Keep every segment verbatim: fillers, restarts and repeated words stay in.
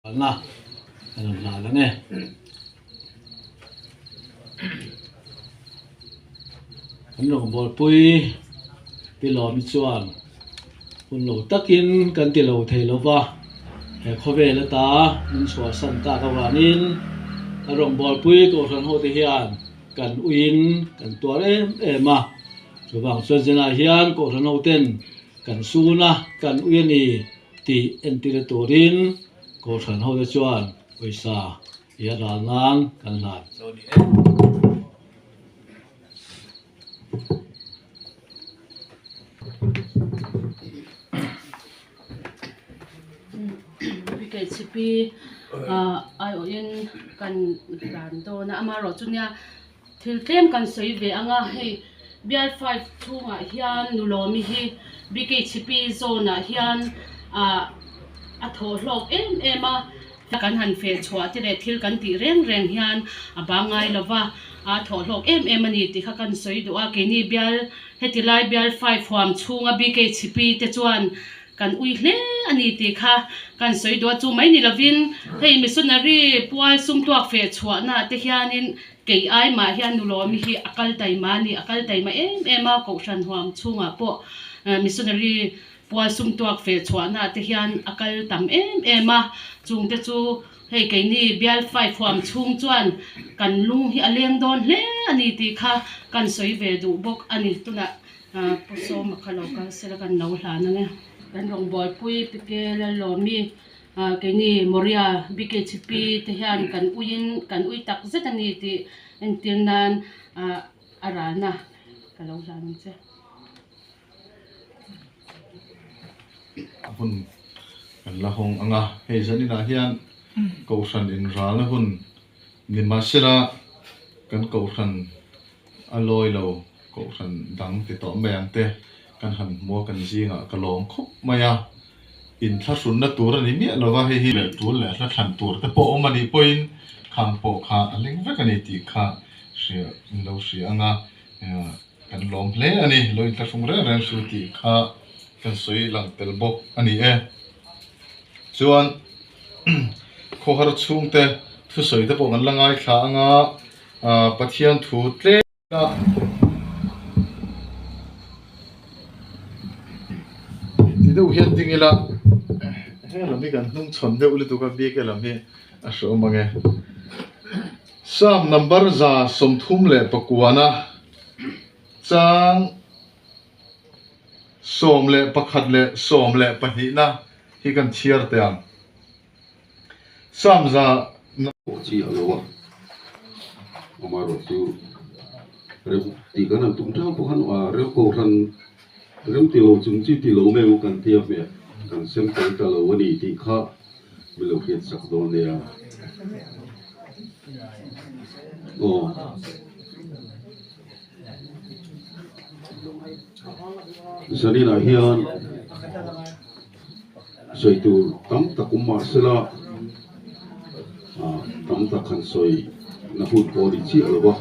Hla, kan hla la nge. Kan rawngbawlpui Pi Lawmi chuan hun lo takin kan ti lo thei lo va, he khawvel ata min chhuahsan tak avangin a rawngbawlpui kohhran ho te hian kan uiin kan tuar em em a. Chuvang chuan zinah hian kohhran ho ten kan sun a, kan ui a ni tih entir turin kohhran ho te chuan pawisa hi a ral nan kan hlan. Pi Keichipi, ah, aiawhin kan hlan dawn a, amaherawhchu nia, thil tlem kan sawi ve ang a, hei, Bial five chhungah hian Nu Lawmi hi Pi Keichipi zawnah hian, ah, a thawh hlawk em em a, kan han fe chhuah te leh thil kan tih reng reng hian a bang ngai lo va, a thawh hlawk em em a ni tih kha kan sawi duh a, keini Bial, heti lai Bial five huam chhunga Pi Keichipi te chuan kan ui hle a ni tih kha kan sawi duh a, chu mai ni lovin hei missionary pual sum tuak fe chhuahna te hianin kei ai mah hian Nu Lawmi hi a kal taima a ni, a kal taima em em a, kohhran huam chhungah pawh, eh, missionary pual sum tuak fe chhuahna te hian a kal tam em em a, chungte chu hei keini Bial five huam chhung chuan kan lung hi a leng dawn hle a ni tih kha kan sawi ve duh bawk a ni. Tunah, ah, Pu Sawma kha lo kal sela kan lo hlan ang e. Kan rawngbawlpui Pi Ke Lallawmi, ah, keini Moria Pi Keichipi te hian kan uiin, kan ui tak zet a ni tih entir nan, ah, a ralna ka lo hlan ang che. Hun kan la hawng ang a, hei zaninah hian kohhran inralna hun ni mah sela kan kohhran a lawi lo, kohhran dang ti tawh mai ang te kan han hmu a, kan zingah ka lawm khawp mai a. Inthlahrunna tur a ni miah lo va, hei hi leh tur leh hla thlan tur te pawh awm a nih pawhin khang pawh kha a leng vek a ni tih kha hria, in lo hria ang a. Eh, kan lawm hle a ni, lo inthlahrung reng reng su tih kha kan sawi lang tel bawk a ni e. Chuan, khawhar chhungte thusawi te pawh kan la ngaithla ang a, a, Pathian thu tlem a, ti deuh hian ding ila, he lam hi kan hnung chhawn deuh lutuk a, biak e lam hi a hrawm ang e. Sam number za sawmthum leh pakuana, chang sawm leh pakhat leh sawm leh pahnihna hi kan chhiar teh ang. Sam za na- Chi a lo a. Amaherawhchu rem tih kan han tum ṭan pawh khan, a, rem kohhran rem ti lo chung chu ti lo meu kan ti a hmeh, kan sem tel ta lo a ni tih kha min lo hriat sak dawn nia. Aw. Zaninah hian sawi tur tam tak awm mah sela, a, tam tak han sawina hun pawh a ni chiah lo va.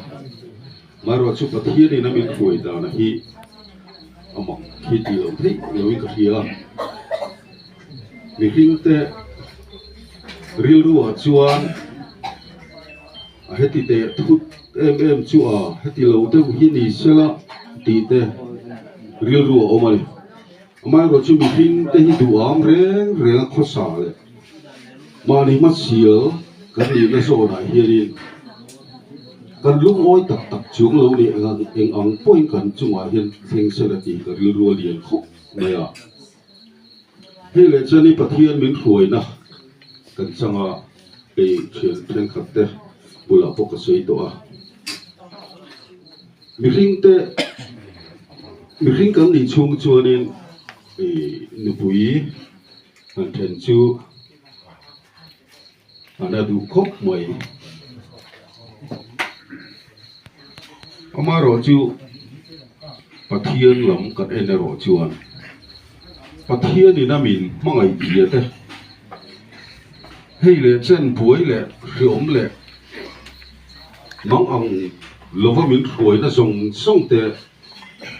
Amaherawhchu Pathianin a min hruai dan a hi a mak hi ti lo thei loin ka hria. Mihringte rilruah chuan a heti te thut em em chu a heti lo deuh hi ni sela tih te rilruah a awm a ni. Amaherawhchu mihringte hi duh ang reng reng a khawsa leh mahni hmasial kan nihna zawnah hianin kan lungawi tak tak chuang lo ni eng ang, eng ang pawhin kan chungah hian thleng sela tih ka rilru a lian khawp mai a. Hei leh chuan i Pathian min hruaina kan changa, ei ṭhian ṭhenkhat te bulah pawh ka sawi tawh a. Mihringte, mihring kan nih chhung chuanin, ei, nupui han ṭhen chu a na duh khawp mai. Amaherawhchu Pathian lam kan en erawh chuan Pathianin a min hmangaih tia te, hei leh chen buai leh hreawm leh mang ang lova min hruaina zawng zawng te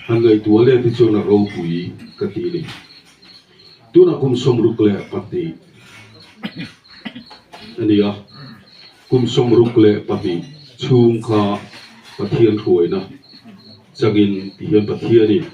han ngaihtuah leh ti chuan a ropui ka ti a ni. Tuna kum sawmruk leh pahnih A ni a, kum sawmruk le pahni chhung kha Pathian hruaina changin ti hian Pathianin